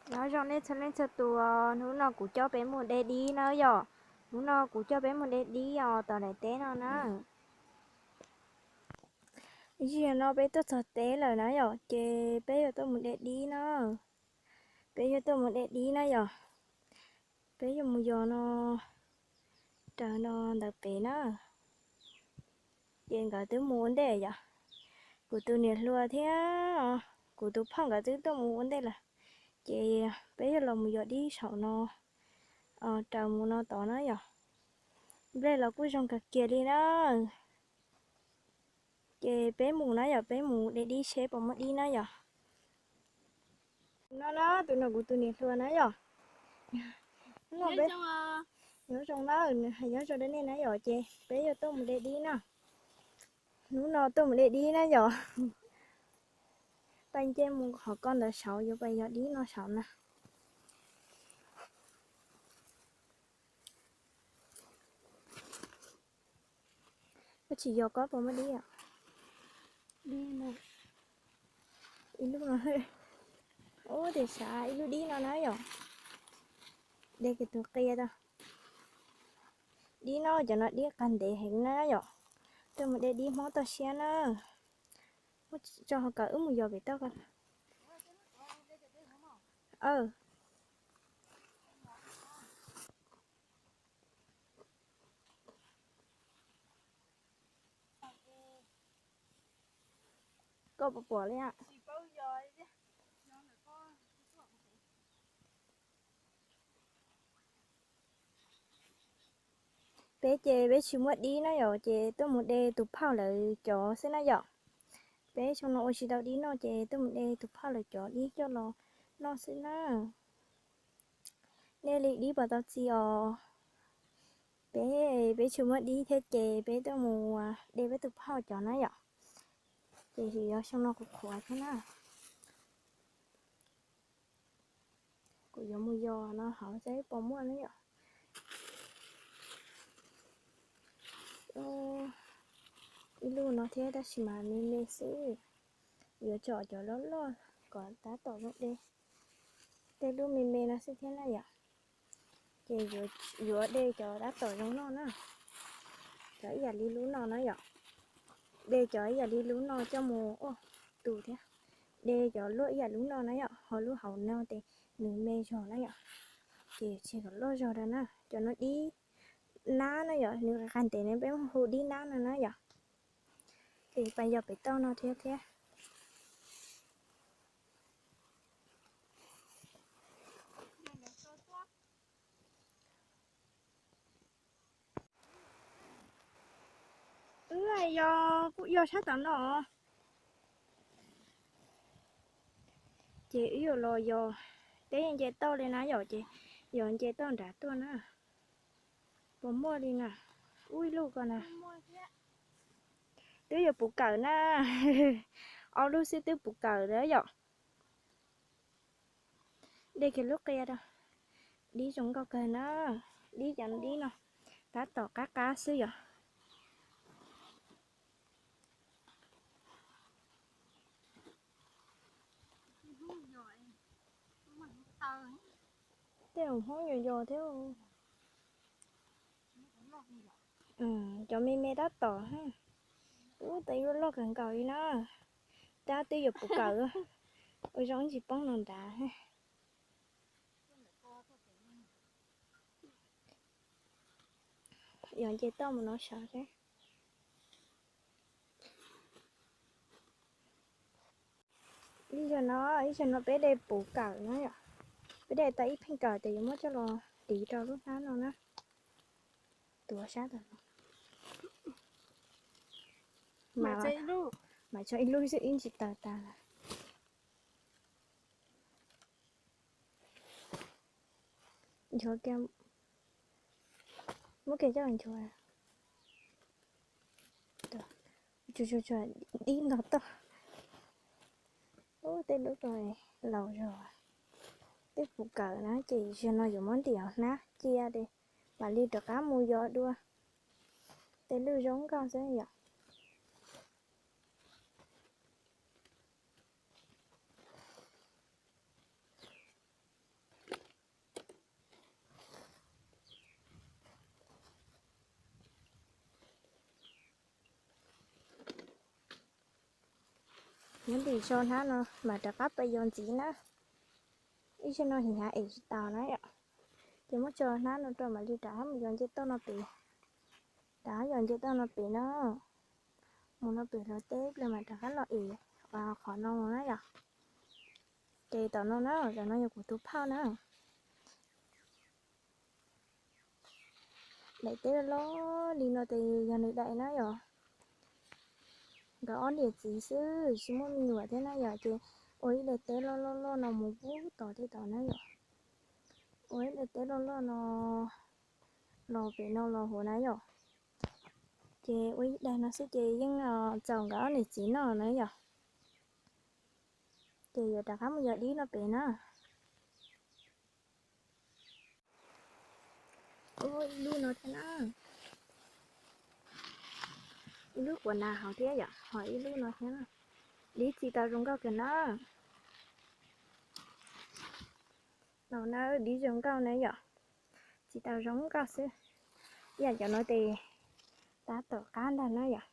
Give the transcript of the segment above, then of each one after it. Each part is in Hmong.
Nyob zoo nej txhua leej txhua tus, hnub no kuv coj peb mus de dib na yom. Hnub no kuv coj peb mus de dib os tom daim teb no na. Zaum no peb tuaj txog teb lawm na yom, ces peb yuav tuaj mus de dib na. Peb yuav tuaj mus de dib na yom. Peb yuav mus yos no raws no ntawm pem na. Ces nkawd twb mus ua ntej yom. Kuv tus niam hluas thiab kuv tus phauj nkawd twb tuaj mus ua ntej lawm. Ces peb yuav los mus yos dib saum no raws mus no tod na yom. Nplej los kuj zoo kawg kiag li na. Ces peb mus na yom, peb mus de dib seb puas muaj dib na yom. No na, tus no kuv tus niam hluas na yom. Nyob zoo na, nyob zoo rau nej na yom, ces peb yuav tuaj mus de dib na. Hnub no tuaj mus de dib na yom. Pais nce mus qhov ko ntawd saud, yuav pais yos dib no saud na. Koj tsis yos koj puas muaj dib os? Ib lub no, ub, tias sav ib lub dib no na yom. De kiag tus qia tau. Dib no cov no dib qab ntev heev na yom. Tuaj mus de dib Hmoob toj siab na. Muab tso hauv kawm wb mus yos pem toj ko. Koj puas pom li? Peb ces peb tsis muaj dib na yom, ces tuaj mus de tus phauj lawv cov xwb na yom. Peb xyoo no ua tsis tau dib noj ces tuaj mus de tus phauj lawv cov dib coj los noj xwb na. Nej li dib puas tau txi os? Peb, peb tsis muaj dib thiab ces peb tuaj mus de peb tus phauj cov na yom. Ces yuav xyoo no qhuav qhuav thiab na. Kuv yuav mus yos no hauv saib puas muaj na yom. Ib lub no thiab tab sis mas me me xwb. Yuav tsom cov loj loj kom tab tom zoo de. Tej lub me me no xwb thiab na yom. Ces yuav de cov tab tom zoo noj na. Cov ib yam li lub no na yom. De cov ib yam li lub no coj mus ua tus thiab. De cov luaj ib yam lub no na yom, ho lub hauv no ces nws me zog na yom. Ces tsis kom loj zog rau na. Cov no dib nab na yom, nws qas ntev ne peb hu dib nab no na yom. Ces pais yos pem toj no thiab thiab. Wb yog kuj yog sab tom no. Ces wb yuav los yos, peb nce toj li na yom, ces yos nce toj nrad tuaj na. Puas muaj li na? Ub, ib lub ko na. Twb yuav puv kawm na. Ob lub xwb twb puv kawm lawm yom. De kiag lub qia rau. Dib zoo nkauj kawg na. Dib cov dib no tab tom qab qab xwb yom. Tej zaum Hmoob yos yos thiab. Cov me me tab tom. Ub, tau ib lub loj kawg nkaus li na. Tab twb yuav puv kawm. Ua zoo tsis poob no nrad. Yog nce toj mus no saud seb. Ib zaug no, ib zaug no peb de puv kawm na yom. Peb de tau ib pheej kawm ces yuav muab coj los tiv rau lub hnab no na. Tuav sab tag no. Mas tso ib lub xwb ib ntsis taws tas lawm. Nchuav kiag, muab kiag coj nchuav. Tsuag tsuag tsuag, dib ntog toj. Ub, tej lub ko laus zog. Tej puv kawm na ces zaum no yuav muab ntim hauv hnab cia es mam li rov qab mus yos dua. Tej lub zoo nkauj xwb yom. Ntim so hnab no mam rov qab pais yos ntxiv na. Ib zaug no him hav es tsis taus na yom. Ces muab tso hnab no rau mam li rov qab mus yos nce toj no pem. Rov qab yos nce toj no pem na. Mus no pem hluav teb pliag mam rov qab los es qhov no na yom. Ces tom no na, tom no yog kuv tus phauj na. Daim teb loj li no ces yog nws daim na yom. Nkawd ob niam txiv xwb tsis muaj me nyuam thiab na yom, ces ua ib daim teb loj loj loj no mus pub tod thiab tod na yom. Ua ib daim teb loj loj no los pem no los hauv na yom. Ces ua ib daim no xwb ces yeej txaus nkawd ob niam txiv noj na yom. Ces yuav rov qab mus yos dib no pem na. Ib lub no thiab na. Ib lub quas nas hauv thiab yom, ho ib lub no thiab na. Dib txi tau zoo nkauj kawg na. Los na, dib zoo nkauj na yom. Txi tau zoo nkauj xwb. Ib yam cov no ces tab tom qab ntag na yom.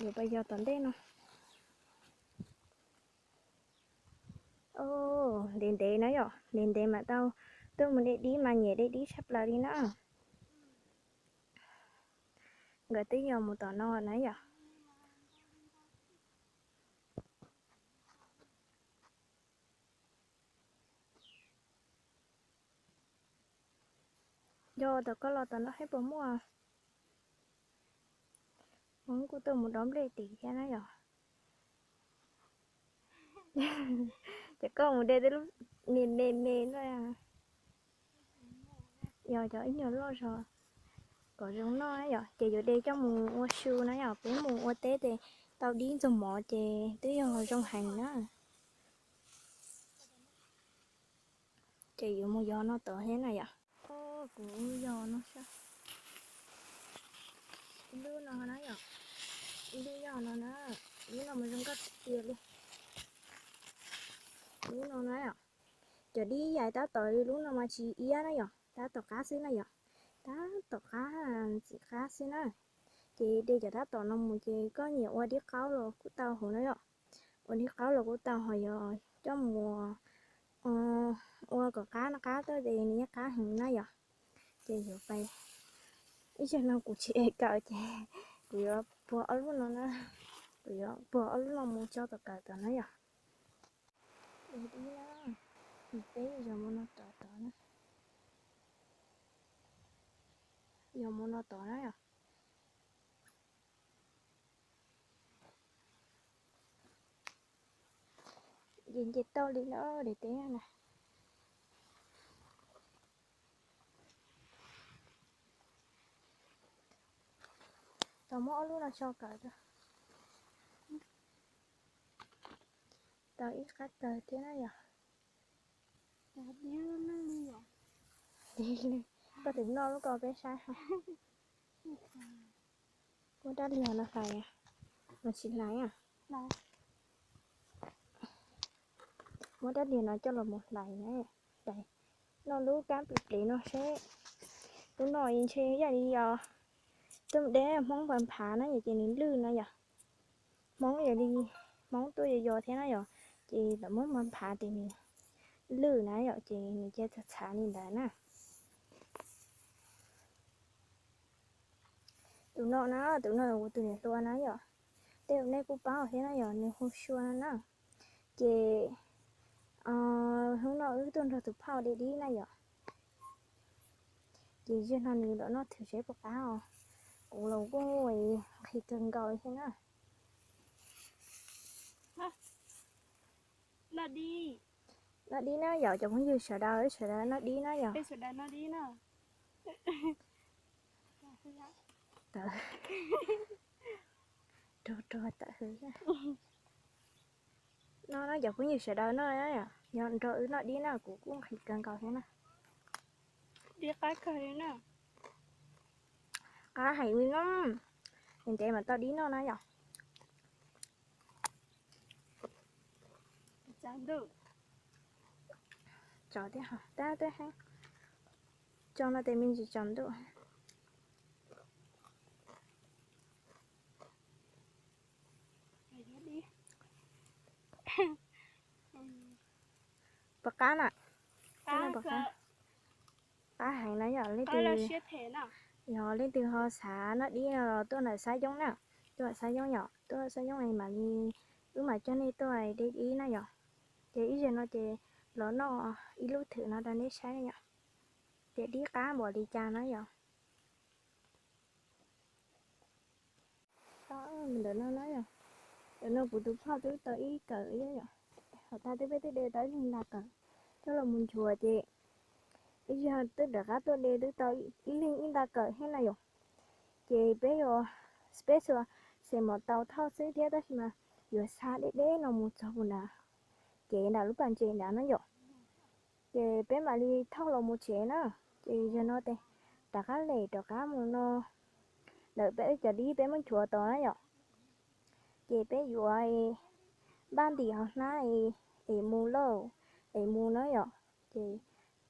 Yuav pais yos tom ntej no. Ntev ntev na yom, ntev ntev mam tau tuaj mus de dib mas nyiam de dib tshaj plaws li na. Nkawd twb yos mus tom no na yom. Yog tom koj los tom no saib puas muaj. Hmoob kuj tuaj mus dob nplej tim thiab na yom. Ces koj mus de tej lub me me me no. Yog cov ib nyuag loj zog kom zoo noj na yom, ces yuav de coj mus ua su na yom. Peb mus ua teb ces tau dib ntxuag mov ces twb yog zoo heev na. Ces yuav mus yos no tod thiab na yom. Kuv yos no saib. Ib lub no na yom. Ib lub yog no na. Lub no mas zoo nkauj tiag tiag li. Lub no na yom. Cov dib yais tab tom li lub no mas tsis iab na yom, tab tom qab xwb na yom. Tab tom qab, ntxim qab xwb na. Ces de cov tab tom no mus ces koj nyiam ua dib qaub los kuj tau hauv na yom. Ua dib qaub los kuj tau, ho yog coj mus ua kom qab no qab tuaj ces nws yeej qab heev na yom. Ces yuav pais, ib zaug no kuv tsis ev kawm ces kuv yuav puag ob lub no na. Kuv yuav puag ob lub no mus tso tom kawm tod na yom. Dib na, peb yos mus no tod tod na. Yos mus no tod na yom. Ces nce toj li na, daim teb na. Tau muab ob lub no so kawm rau. Tau ib qab kawg thiab na yom. Koj tus noj lub ko peb saib. Muab rab liag no hlais, mas tsis hlais. Muab rab liag no coj los mus hlais na. Noj lub kab plis plis no seb. Lub no ntshe ib yam li os, tuaj deb Hmoob nphav nphav na yom, ces nws lwj na yom. Hmoob yog li, Hmoob tuaj yos yos thiab na yom, ces lawv muab nphav nphav ces nws lwj na yom, ces nws cia txhav txhav li ntawd na. Tus no na, tus no kuv tus niam hluas na yom. Tej zaum nej kuj paub thiab na yom, nws hu Sua no na. Ces hnub no wb tuaj nrog tus phauj de dib na yom. Ces zaum no nws los noj thwm seb puas qab os. Kuv los kuj nqhis kawg nkaus thiab na. Noj dib na yom, cov phooj ywg sawv daws, sawv daws noj dib na yom. Tawm, rog rog tawm hws. No na cov phooj ywg sawv daws noj, yog nrog wb noj dib na, kuv kuj nqhis kawg nkaus thiab na. Dib qab kawg li na. Qab heev li no, ntev ntev mas tau dib noj na yom. Tso thiab, tab twb heev. Tso no ces me ntsis tsaus ntuj. Puas qab na? Qab heev na yom, leej twg, yog leej twg ho xav noj dib no los tuaj ntawm Xab Yoob na, tuaj ntawm Xab Yoob yom, tuaj Xab Yoob es mam li wb mam coj nej tuaj de dib na yom. Ces ib zaug no ces los noj ib lub thwm no rau neb saib na yom, tias dib qab npaum li cas na yom. Ntawm no na yom, ntawm no kuv tus phauj twb tau ib kawm thiab yom, hos tag twb peb twb de tau ib leeg nta kawm coj los mus nchuav ces ib zaug twb rov qab tuaj de twb tau ib leeg ib nta kawm thiab na yom. Ces peb yuav, peb xuas xes mos taus thauj xwb thiab tab sis mas yuav xa deb deb no mus txog puag nrad, kev nram lub pas ntses nrad na yom. Ces peb mam li thauj los mus tsev na. Ces zaum no ces rov qab lem rov qab mus no, ntawm peb cov dib peb muab nchuav tau na yom. Ces peb yuav npaj ntim hauv hnab es mus lauj, es mus na yom. Ces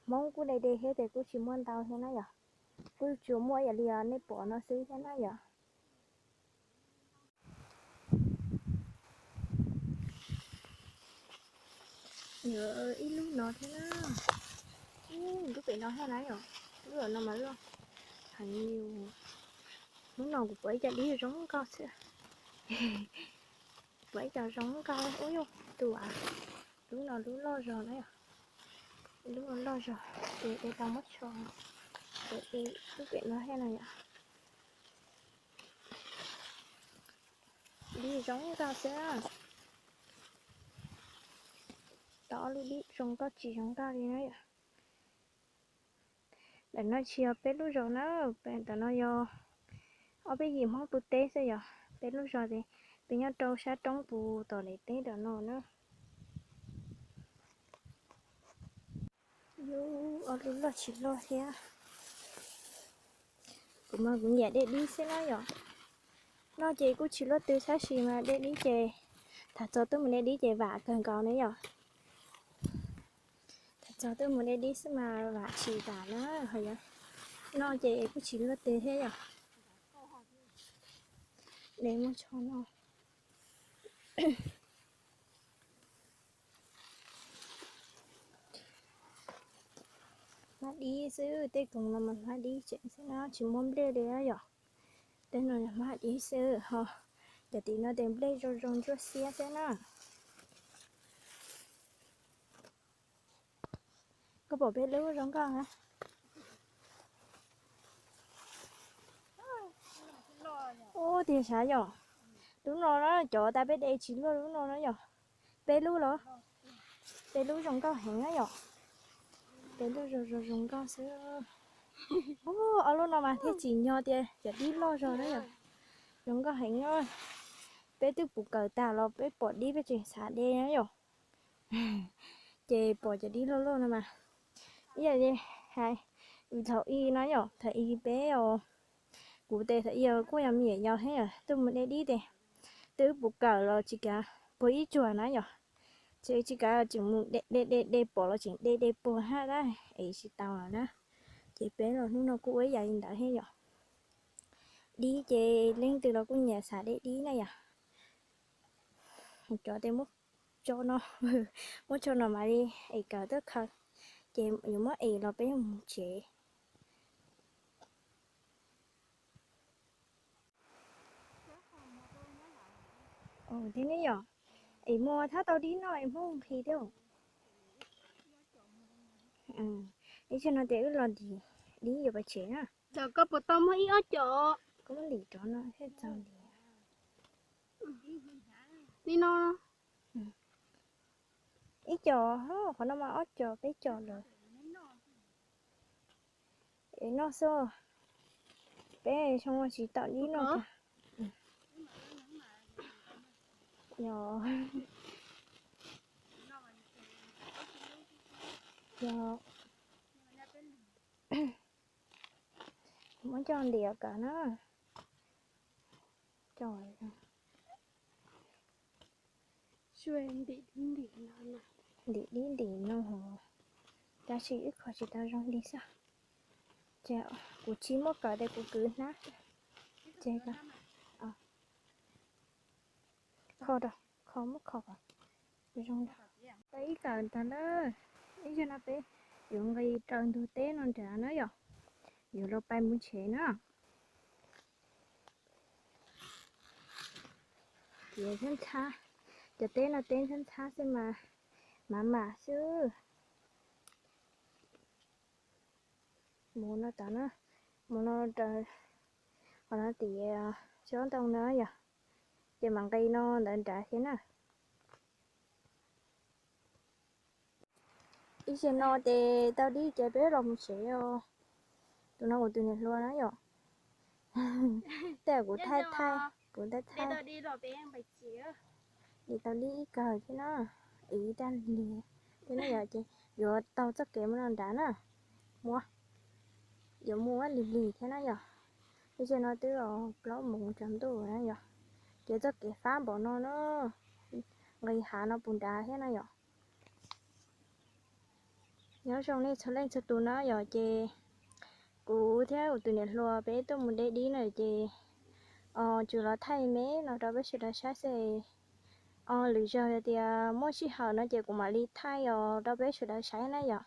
Hmoob kuj de de thiab ces kuj tsis muaj ntau thiab na yom, kuj tsuas muaj ib yam li nej pom no xwb thiab na yom. Yuav ib lub no thiab na, lub pem no thiab na yom, lub no mas loj heev li. Lub no kuv pom ib co dib zoo nkauj xwb, pom ib co zoo nkauj ub yog tus av, lub no lub loj zog na yom, lub no loj zog ces de tau muab tsho, ces de lub pem no thiab na yom. Dib zoo nkauj xwb, tau ob lub dib zoo nkauj tsis zoo nkauj li na yom. Ntawm no tsis yog peb lub zos na, ntawm no yog ob peb yim Hmoob pw teb xwb yom, peb lub zos ces peb nyob rau sab roob puag tom daim teb ntawm no na. Yus ob lub loj tsis loj thiab. Kuv mas kuv nyiam de dib xwb na yom. Noj ces kuj tsis luaj twg tab sis mas de dib ces, tham txog tuaj mus de dib ces vam kawg nkaus na yom. Tham txog tuaj mus de dib xwb mas vam tsis vam na, ho yog noj ces kuj tsis luaj twg thiab yom. De muab tsho noj. Hmab dib xwb, tej koog no mas hmab dib tseem xwb na, tsis muaj nplej li na yom. Tej no hmab dib xwb ho, cov tim no ces nplej zoo zoo ntsuab xiab xwb na. Koj pom peb lub zoo nkauj na. Ub, tiag sav yom. Lub no na, cov tas peb de tsis luaj lub no na yom. Peb lub los? Peb lub zoo nkauj heev na yom. Peb lub zoo zoo zoo nkauj xwb. Ub, ob lub no mas thiaj tsim nyog tias cov dib loj zog na yom. Zoo nkauj heev na. Peb twb puv kawm tas los peb pom dib peb tseem xav de na yom. Ces pom cov dib loj loj no mas ib yam li hais, thaum ub no yom, thaum ub peb os, kuv tes thaum ub kuj yog me nyuam yaus thiab yom, tuaj mus de dib tes twb puv kawm los tsis kav puag ib tsuag na yom, ces tsis kav tseem mus de de de pom los tseem de de puag hab dab es tsis tau lawm na. Ces peb los hnub no kuj ua ib yam li ntawd thiab yom. Dib ces leej twg los kuj nyiam xav de dib na yom. Cov tes muab tso no, muab tso no mam li es kawm tuaj khaws, ces yuav muab es los peb yuav mus tsev. Thiab ne yom, es muaj thab tau dib noj es Hmoob nqhis thiab. Ib tsam no ces wb los ntim dib yuav pais tsev na. Koj puas tau muaj ib ob co? Koj muab ntim rov no thiaj txaus ntim. Li no. Ib co, qhov no mas ob co peb co lawm. Es noj xwb, peb xyoo tsis tau dib noj kiag. Yog, yog, muab coj ntim kawm na. Coj, ntim dib ntim no, tab sis ib qho tsis tau zoo li xwb. Ces kuv tsis muaj kawm ces kuv kwv hnab. Ces kho rau, kho muab kho kom zoo. Tau ib kawm tas lawm. Ib zaug no peb yuav nqis raws ntug teb no nrad na yom, yuav los pais mus tsev na. Tias ntxhab ntxhab, cov teb no teb ntxhab ntxhab xwb mas, mam mam xwb. Mus no tom no, mus no raws qhov no tim tsob ntoo no yom, ces mam nqis no ntawd nrad thiab na. Ib zaug no ces tau dib ces peb los mus tsev os. Tus no kuv tus niam hluas na yom. Tej kuv thaij thaij, kuv thaij thaij. Dim tau dib ib kawg thiab na, ib tag lig thiab na yom, ces yuav taug txoj kev mus no nrad na. Muab, yuav mus ua lig lig thiab na yom. Ib zaug no twb plaub moos tsaus ntuj na yom, ces txoj kev fab npaum no na, nqis hav no puv nrad thiab na yom. Nyob zoo nej txhua leej txhua tus na yom, ces kuv thiab kuv tus niam hluas peb tuaj mus de dib na ces tsuas los thaij me no rau peb sawv daws saib xwb. Lwm zaug yog tias muaj sij hawm no ces kuv mam li thaij os rau peb sawv daws saib na yom.